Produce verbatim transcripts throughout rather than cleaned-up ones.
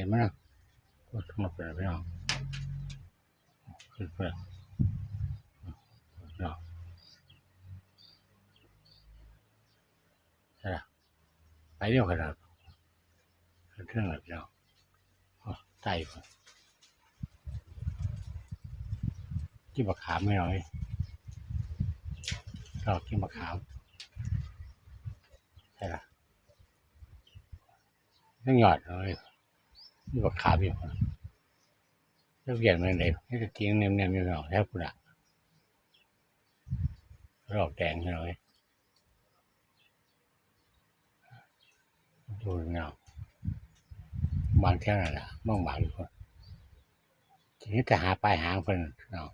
ห็นไหมนะ โอ้ย มาเปิดพี่น้อง ขึ้นเปิดเนาะ ใช่ละ ไปเร็วขนาด ขึ้นเครื่องเลยพี่น้อง โอ้ ไต่ก่อน กินบักขามไม่น้อย ชอบกินบักขาม ใช่ละ ยังหยอดเลย นี่บักขามอยู่ แล้วเวียนมาไหน นี่จะกินเนียมๆอยู่หรอก แถวพุ้นละ ดอกแดงเลย ดูเนาะ บางแถวนั่นล่ะ มองบางอยู่ ทีนี้จะหาปลายหางเพิ่นเนาะ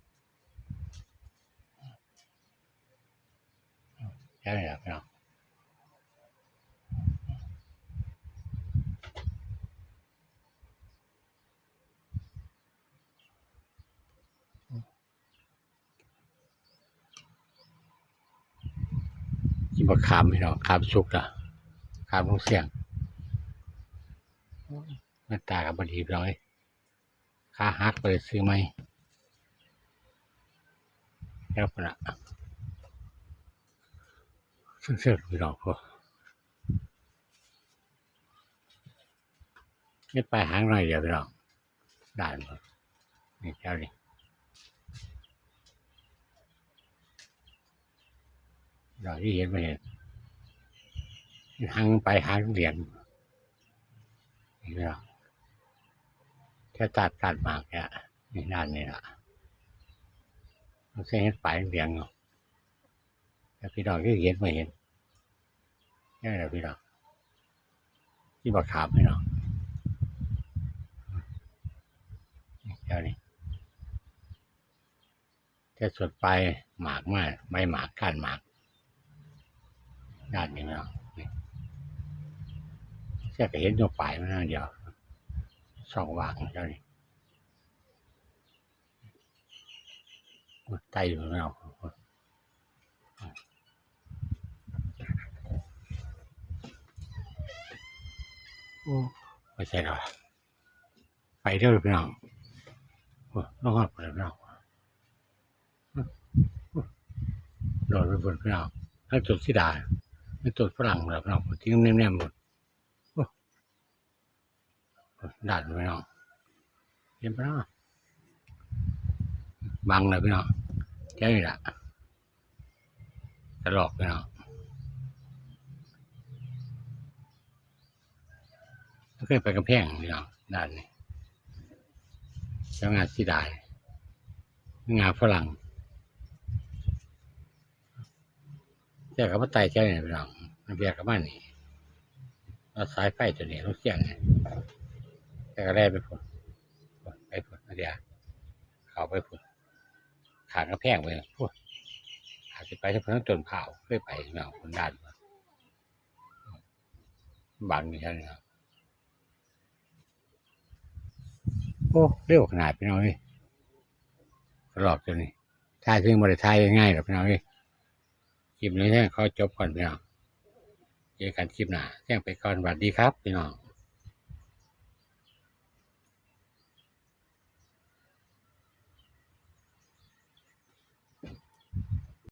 แค่นี้แหละพี่น้อง กินบักขามพี่น้อง ขามสุกอ่ะ ขามลงเสียง หน้าตาก็บ่ดีพี่น้องเอ้ย ขาหักไปซื้อใหม่ แล้วพุ่นละ เสื้อๆพี่น้องพวก เฮ็ดปลายหางหน่อยเดียวพี่น้อง ด่านบ่ นี่แถวนี้ ดอกที่เห็นบ่เห็น หางไปหางเหลียง นี่พี่น้อง แค่ตัดตัดหมากเนี่ย นี่ด้านนี้ล่ะ มันเคยเห็นปลายเหลียงเนาะ แต่พี่น้องที่เห็นบ่เห็น นี่แหละพี่น้อง ที่บักขามพี่น้อง แถวนี้ แต่ส่วนปลายหมากมา ใบหมาก ก้านหมาก ด้านนี้พี่น้อง นี่ แค่ก็เห็นตัวปลายมันนั่นเดียว ช่องว่างแถวนี้ โอ้ย ไต่อยู่แล้ว โอ้ ไปใส่หรอ ไปเด้อพี่น้อง โอ้ น้องฮอดไปแล้วพี่น้อง โดดไปบนพี่น้อง ให้ต้นสีดา ให้ต้นฝรั่งแล้วพี่น้อง ทิ้งแนมๆหมด โอ้ ด้านพี่น้อง เห็นปะเนาะ บังเลยพี่น้อง แค่นี้แหละ กระรอกพี่น้อง เคยไปกำแพงพี่น้อง ด้านนี้ แล้วงาสีดา งาฝรั่ง แกก็มาไต่แถวนี้พี่น้อง มันแกก็มานี่ เอาสายไฟตัวนี้ลงเสียงนี่ แกก็แล่นไปพุ่น ไปพุ่น เดี๋ยว เข้าไปพุ่น ข้างกำแพงไปพุ่น อาจจะไปทางต้นพร้าว เคยไปพี่น้อง คนด้าน บังอยู่แถวนี้ครับ โอ้ เร็วขนาดพี่น้องเอ้ย กระรอกตัวนี้ ถ่ายถึงบ่ได้ถ่ายง่ายๆหรอกพี่น้องเอ้ย คลิปนี้ขอจบก่อนพี่น้อง เจอกันคลิปหน้า แจ้งไปก่อน สวัสดีครับพี่น้อง